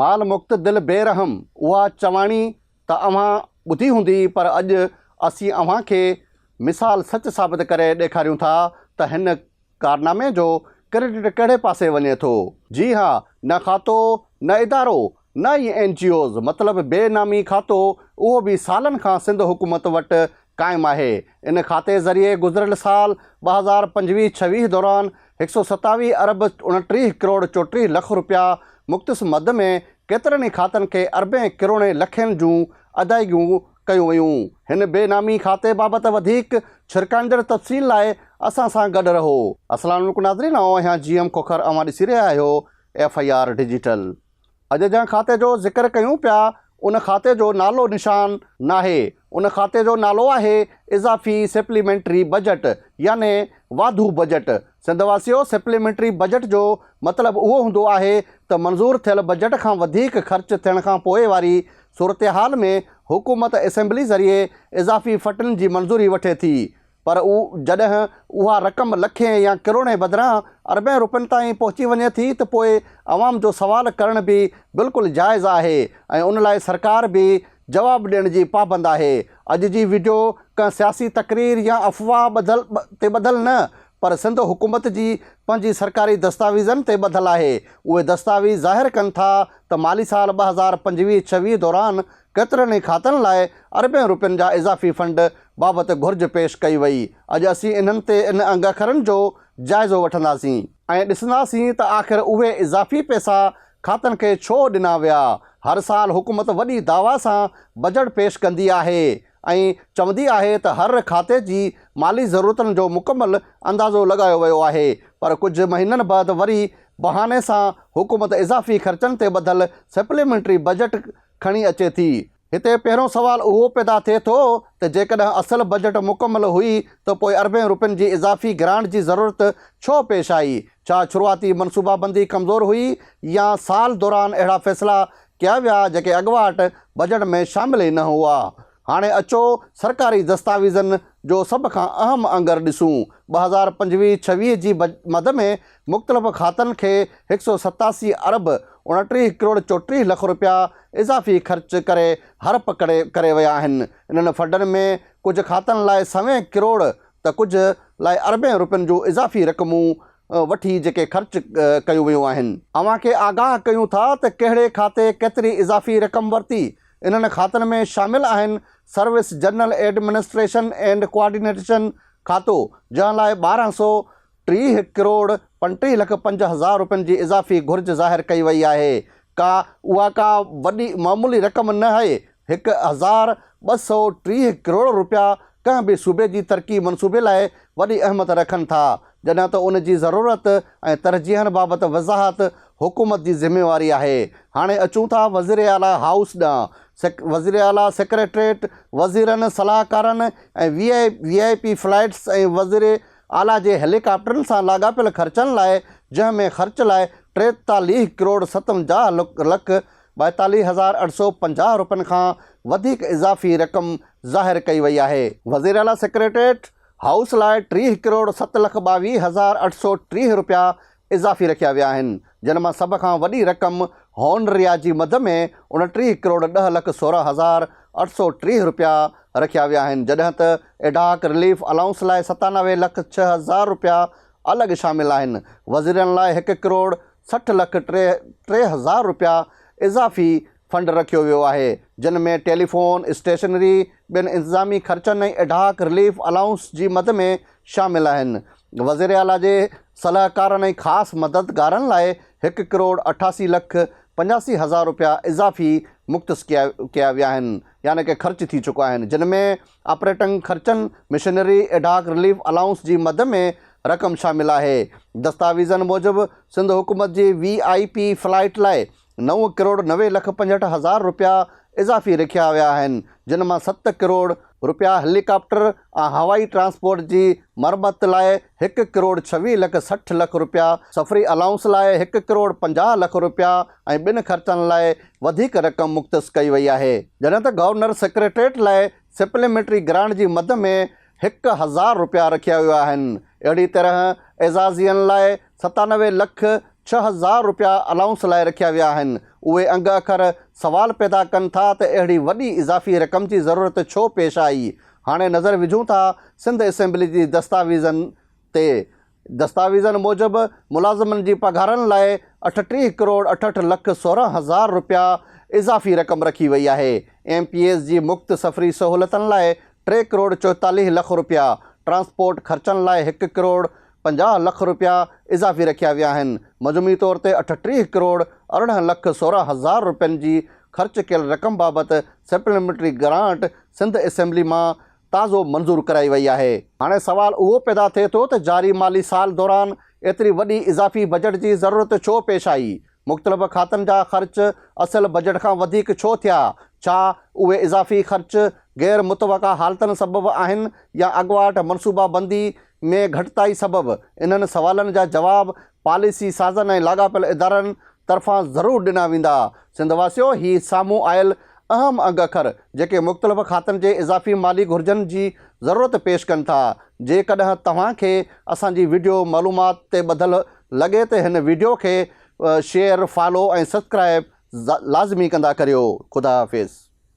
مال مڪت دل بي رحم اها چواڻي ته اوهان ٻڌي هوندي پر اڄ اسين اوهان کي مثال سچ ثابت ڪري ڏيکاريون ٿا ته هن ڪارنامي جو ڪريڊٽ ڪهڙي پاسي وڃي ٿو. جي ها نه کاتو نه ادارو نه ئي اين جي اوز مطلب بي نامي کاتو اهو به سالن کان سنڌ حڪومت وٽ قائم آهي. ان کاتي ذريعي گذريل سال 2025 26 دوران هڪ سئو ستاويهه ارب اڻٽيهه ڪروڙ چوٽيهه لک رپيا مختص مد ۾ ڪيترن ئي کاتن کي اربين ڪروڙين لکين جون ادائيگيون ڪيون ويون. هن بي نامي کاتي بابت وڌيڪ ڇرڪائيندڙ تفصيل لاء اسان سان گڏ رهو. السلام عليڪم ناظرين آئون آهيان جي ايم کوکر اوهان ڏسي رهيا آهيو ايف I R digital. اڄ جنهن کاتي جو ذڪر ڪيون پيا ان کاتي جو نالو نشان ناهي، ان کاتي جو نالو آهي اضافي سپليمينٽري بجيٽ يعني واڌو بجيٽ. سنڌ واسيو سپليمينٽري بجيٽ جو مطلب اهو هوندو آهي ته منظور ٿيل بجيٽ کان وڌيڪ خرچ ٿيڻ کان پوء واري صورتحال ۾ حڪومت اسيمبلي ذريعي اضافي فنڊن جي منظوري وٺي ٿي پر جڏهن اها رقم لکين يا ڪروڙين بدران اربين روپين تائين پهچي وڃي ٿي ته پوء عوام جو سوال ڪرڻ به بلڪل جائز آهي ۽ ان لاء سرڪار به جواب ڏيڻ جي پابند آهي. اڄ جي وڊيو ڪنهن سياسي تقرير يا افواهه ٻڌل تي ٻڌل نه پر سنڌ حڪومت جي پنهنجي سرڪاري دستاويزن تي ٻڌل آهي. اهي دستاويز ظاهر ڪن ٿا ته مالي سال 2025 26 دوران ڪيترن ئي کاتن لاء اربين روپين جا اضافي فنڊ بابت گهرج پيش ڪئي وئي. اڄ اسين انهن تي ان انگ اکرن جو جائزو وٺنداسين. ۽ ڏسنداسين ته آخر اهي اضافي پئسا کاتن کي ڇو ڏنا ويا. هر سال حڪومت وڏي دعويٰ سان بجيٽ پيش ڪندي آهي ۽ چوندي آهي ته هر کاتي جي مالي ضرورتن جو مڪمل اندازو لڳايو ويو آهي پر ڪجهه مهينن بعد وري بهاني سان حڪومت اضافي خرچن تي ٻڌل سپليمينٽري بجيٽ کڻي اچي ٿي. هتي پهريون سوال اهو پيدا ٿئي ٿو ته جيڪڏهن اصل بجيٽ مڪمل هئي ته پوء اربين روپين جي اضافي گرانٽ جي ضرورت ڇو پيش آئي؟ ڇا شروعاتي منصوبابندي ڪمزور هئي يا سال دوران اهڙا فيصلا ڪيا ويا جيڪي اڳواٽ بجيٽ ۾ شامل ئي نه هئا؟ هاڻي اچو سرڪاري دستاويزن جو سڀ کان اهم انگر ڏسون. 2025 26 جي مد ۾ مختلف کاتن کي هڪ سئو 87 ارب 29 ڪروڙ 34 لک رپيا اضافي خرچ ڪري هڙپ ڪري ويا آهن. انهن فنڊن ۾ ڪجهه کاتن لاء سوين ڪروڙ ته ڪجهه لاء اربين رپين جون اضافي رقمون وٺي جيڪي خرچ ڪيون ويون آهن. اوهان کي آگاهه ڪيون ٿا ته ڪهڙي کاتي ڪيتري اضافي رقم ورتي. انهن کاتن ۾ شامل آهن service general administration and coordination کاتو جنهن لاء 1230 ڪروڙ 35 لک 5 هزار روپين جي اضافي گهرج ظاهر ڪئي وئي آهي. ڪا اها ڪا وڏي معمولي رقم نه اهي، 1230 ڪروڙ روپيا ڪنهن به صوبي جي ترقي منصوبي لاء وڏي اهميت رکن ٿا، جڏهن ته ان جي ضرورت ۽ ترجيحن بابت وضاحت حڪومت جي ذميواري آهي. هاڻي اچون ٿا وزيراعليٰ هائوس ڏانهن. وزيراعليٰ سيڪريٽريٽ، وزيرن، صلاحڪارن ۽ وي آء پي فلائيٽس ۽ وزيراعليٰ جي هيليڪاپٽرن سان لاڳاپيل خرچن لاء جنهن ۾ خرچ لاء 43 ڪروڙ 57 لک 42850 روپين کان وڌيڪ اضافي رقم ظاهر ڪئي وئي آهي. وزيراعليٰ سيڪريٽريٽ هائوس لاء 30 ڪروڙ 7 لک 22830 روپيا اضافي رکيا ويا آهن، جن مان سڀ کان وڏي رقم هونريا جي مد ۾ 29 ڪروڙ 10 لک 16830 روپيا رکيا ويا آهن، جڏهن ته ايڊهاڪ رليف الائونس لاء 97 لک 6 هزار روپيا الڳ شامل آهن، وزيرن لاء هڪ ڪروڙ 60 لک 3 هزار روپيا اضافي فنڊ رکيو ويو آهي، جن ۾ ٽيليفون، اسٽيشنري، ٻين انتظامي خرچن ۽ ايڊهاڪ رليف الائونس جي مد ۾ شامل آهن. وزيراعليٰ جي صلاحڪارن ۽ خاص مددگارن لاء هڪ ڪروڙ 88 لک 85 هزار روپيا اضافي مختص ڪيا ويا آهن يعني ڪه خرچ ٿي چڪا آهن، جن ۾ آپريٽنگ خرچن، مشنري، ايڊهاڪ رليف الائونس جي مد ۾ رقم شامل آهي. دستاويزن موجب سنڌ حڪومت جي وي آء پي فلائيٽ لاء 9 ڪروڙ 90 لک 65 هزار رپيا اضافي رکيا ويا آهن، جن مان 7 ڪروڙ رپيا هيليڪاپٽر ۽ هوائي ٽرانسپورٽ جي مرمت لاء 1 ڪروڙ 26 لک 60 لک رپيا، سفري الائونس لاء 1 ڪروڙ 50 لک رپيا ۽ ٻين خرچن لاء وڌيڪ رقم مختص ڪئي وئي آهي. جڏهن ته گورنر سيڪريٽريٽ لاء سپليمينٽري گرانٽ جي مد ۾ 1000 رپيا رکيا ويا آهن. اهڙي طرح اعزازين لاء 97 لک 6000 رپيا الائونس لاء رکيا ويا آهن. اهي انگ اکر سوال پيدا ڪن ٿا ته اهڙي وڏي اضافي رقم جي ضرورت ڇو پيش آئي؟ هاڻي نظر وجهون ٿا سنڌ اسيمبلي جي دستاويزن تي. دستاويزن موجب ملازمن جي پگهارن لاء 38 ڪروڙ 68 لک 16 هزار رپيا اضافي رقم رکي وئي آهي. ايم پي ايز جي مفت سفري سهولتن لاء ٽي ڪروڙ 44 لک رپيا، ٽرانسپورٽ خرچن لاء هڪ ڪروڙ 50 لک رپيا اضافي رکيا ويا آهن. مجموعي طور تي 38 ڪروڙ 18 لک 16 هزار رپين جي خرچ ڪيل رقم بابت سپليمينٽري گرانٽ سنڌ اسيمبلي مان تازو منظور ڪرائي وئي آهي. هاڻي سوال اهو پيدا ٿئي ٿو ته جاري مالي سال دوران ايتري وڏي اضافي بجيٽ جي ضرورت ڇو پيش آئي؟ مختلف کاتن جا خرچ اصل بجيٽ کان وڌيڪ ڇو ٿيا؟ ڇا اهي اضافي خرچ غير متوقع حالتن سبب آهن يا اڳواٽ منصوبابندي ۾ گهٽتائي سبب؟ انهن سوالن جا جواب پاليسي سازن ۽ لاڳاپيل ادارن طرفان ضرور ڏنا ويندا. سنڌ واسيو هي سامهون آيل اهم انگ اکر جيڪي مختلف کاتن جي اضافي مالي گهرجن جي ضرورت پيش ڪن ٿا. جيڪڏهن توهان کي اسان جي وڊيو معلومات تي ٻڌل لڳي ته هن وڊيو کي شيئر، فالو ۽ سبسڪرائب لازمي ڪندا ڪريو. خدا حافظ.